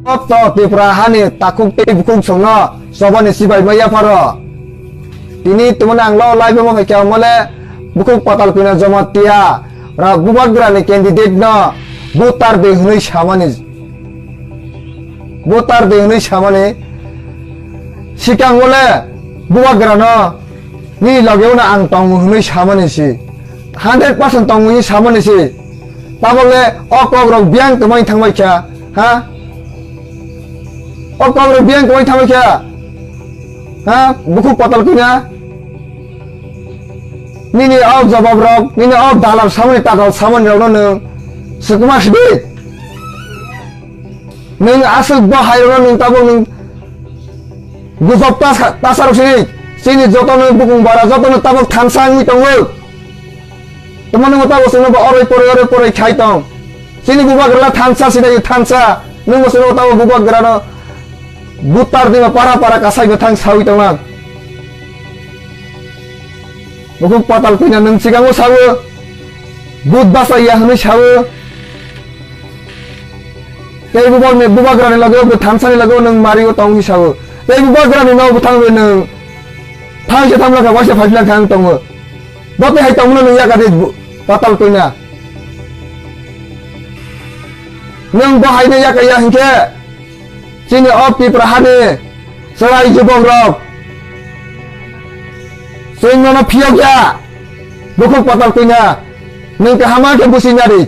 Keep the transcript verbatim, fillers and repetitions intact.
Joto Tripura hani takhuk tei bukhuk songno chobani sibai ma yapharo. Tini tumani ang lo live-o ma phaikha, omole bukhuk Patal Kanya Jamatia ra Bubagrani candidate no voter de hwnwi samani. Voter de hwnwi samani. Sikang ole Bubagrano nini loge uno ang tongo hwnwi samani si. Hundred percent tongo hwnwi samani si. Tabok le o kok rok biyang kwmai thangbai kha, ha? O kok rok biyang kwmai thangbai kha, ha? Bukhuk Patal Kanya. Nini o jawab rok, nini o dalar samani, tatal samani rok no nwng swkma sidi. Nwng aswk bo hai rok no nwng tabok nwng gujok ta, ta sa rok sini. Chini joto no bukung bara, joto no tabok thansa wngwi tongo. Tamo nwng tabok chwngno bo oroi poroi, oroi poroi khai tong. Chini Bubagra thansa sida, thansa. Nwng bo chwngno tabok Bubagrano butar dima para para kasai bo thang sawi tonglang. Bukhuk Patal Kanya nwng sikango sawo, but basa ya hwnwi sawo. Tei Bubagni, Bubagrani loge o, thansani loge o nwng mario tong hwnwi sawo. Tei Bubagrani no bwthang bai nwng thangse thamlakha, waisa phaiphilakha ang tongo. Bo tei hai tongmano nwng yakadi bu-, Patal Kanya. Nwng bo haino yakaya hinkhe chini o Tripura hani chwrai jubok rok chwng nono phiyok ya. Bukhuk Patal Kanya, nwng kaham khe busi nari.